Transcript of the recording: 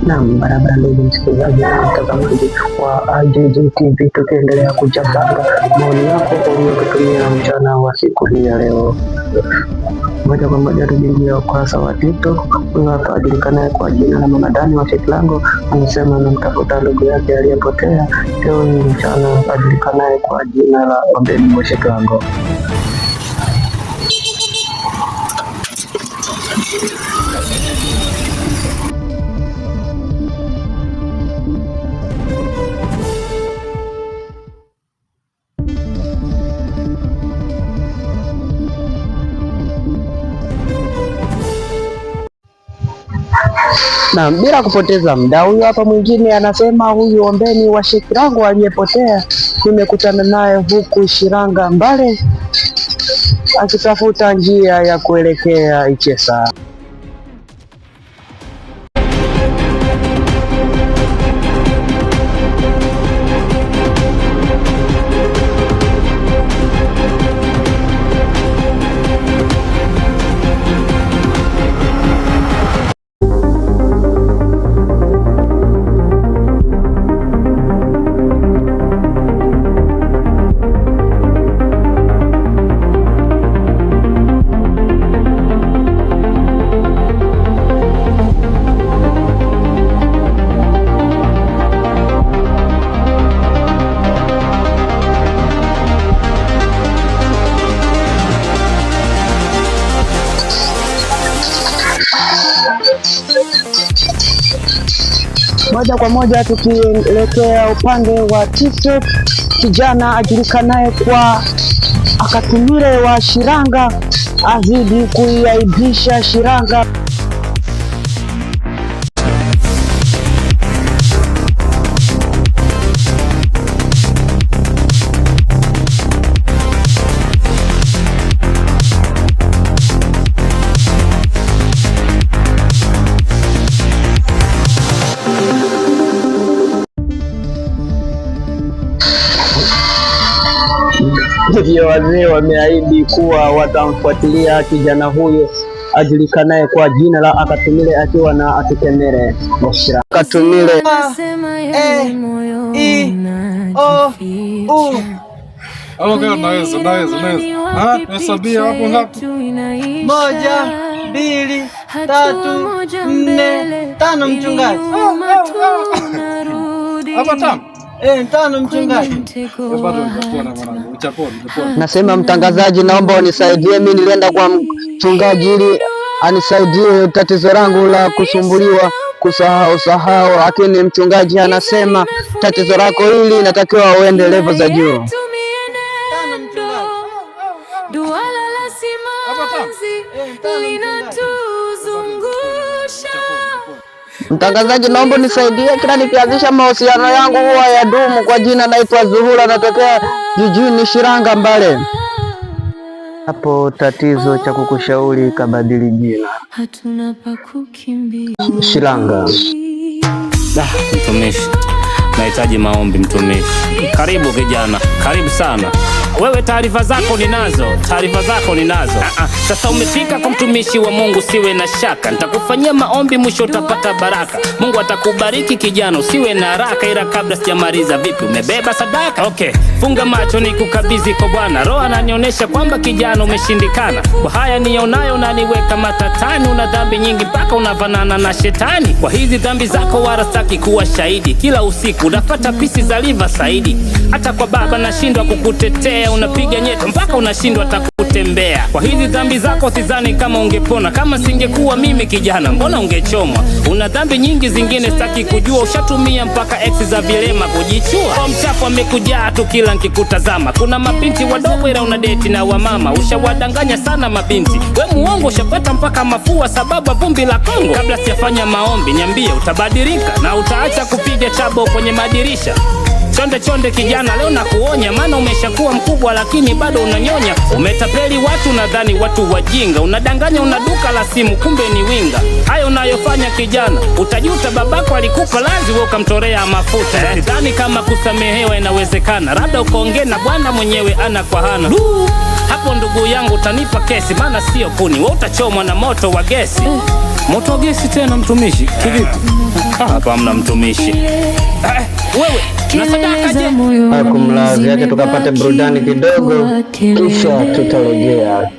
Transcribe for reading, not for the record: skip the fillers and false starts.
Naam, barabara ndugu msikilizaji na mtazamaji wa IJJ TV, tukiendelea kuchambua maoni yako uliyotutumia mchana wa siku hii ya leo. Moja kwa moja tujiingia ukurasa wa TikTok. Huyu hapa ajulikanaye kwa jina la Mama Dani wa Sheklango anasema anamtafuta ndugu yake aliyepotea leo hii mchana, ajulikanaye kwa jina la Ombeni wa Sheklango. Na bila kupoteza muda, huyu hapa mwingine anasema, huyu Ombeni wa Shekilango aliyepotea nimekutana naye huku Shiranga Mbale akitafuta njia ya kuelekea Ichesa. Moja kwa moja tukielekea upande wa TikTok, kijana ajulikanaye kwa Akatumile wa Shiranga azidi kuiaibisha Shiranga. Hivyo wazee wameahidi kuwa watamfuatilia kijana huyo ajulikanaye kwa jina la Akatumile akiwa na Atukemere Moshira. Akatumile E, I, O, U. Naweza, naweza, naweza. Hesabia hapo ngapi? 1, 2, 3, 4, 5 mchungaji. Hapa 5. 5 mchungaji. Nasema mtangazaji, naomba unisaidie. Mimi nilienda kwa mchungaji ili anisaidie tatizo langu la kusumbuliwa kusahau sahau, lakini mchungaji anasema tatizo lako hili inatakiwa uende level za juu. Mtangazaji, naomba nisaidie, kila nikianzisha mahusiano yangu huwa yadumu. Kwa jina naitwa Zuhura, natokea jijini Shiranga Mbale. Hapo tatizo cha kukushauri kabadili jina Shiranga. Mtumishi, nahitaji maombi mtumishi. Karibu kijana, karibu sana. Wewe taarifa zako ninazo, taarifa zako ninazo. Sasa umefika kwa mtumishi wa Mungu, siwe na shaka, nitakufanyia maombi, mwisho utapata baraka. Mungu atakubariki kijana, usiwe na haraka, ila kabla sijamaliza, vipi, umebeba sadaka? Okay, funga macho nikukabidhi kwa Bwana. Roho ananionyesha kwamba kijana umeshindikana. Kwa haya nionayo unaniweka matatani, una dhambi nyingi mpaka unafanana na shetani. Kwa hizi dhambi zako wala sitaki kuwa shahidi. Kila usiku unafata pisi za liva saidi, hata kwa baba nashindwa kukutetea, unapiga nyeto mpaka unashindwa hata kutembea. Kwa hizi dhambi zako sidhani kama ungepona. Kama singekuwa mimi kijana, mbona ungechomwa? Una dhambi nyingi zingine sitaki kujua, ushatumia mpaka ex za vilema kujichua. Kwa mchafu amekujaa tu kila nkikutazama. Kuna mabinti wadogo ila una deti na wamama, ushawadanganya sana mabinti. We muongo, ushapata mpaka mafua sababu vumbi la Kongo. Kabla sijafanya maombi, niambie utabadilika na utaacha kupiga chabo kwenye madirisha. Chonde chonde kijana, leo nakuonya, maana umeshakuwa mkubwa lakini bado unanyonya. Umetapeli watu, nadhani watu wajinga. Unadanganya una duka la simu, kumbe ni winga. Hayo unayofanya kijana, utajuta. Babako alikupa lazi, wewe ukamtorea mafuta. Sidhani kama kusamehewa inawezekana, labda ukaongee na Bwana mwenyewe ana kwa hana. Hapo ndugu yangu utanipa kesi, maana sio kuni, wewe utachomwa na moto wa gesi. Moto wa gesi tena mtumishi? Kivipi? Hapa hamna mtumishi. Wewe na sadaka je? Kumlazi, acha tukapate burudani kidogo, kisha tutarejea.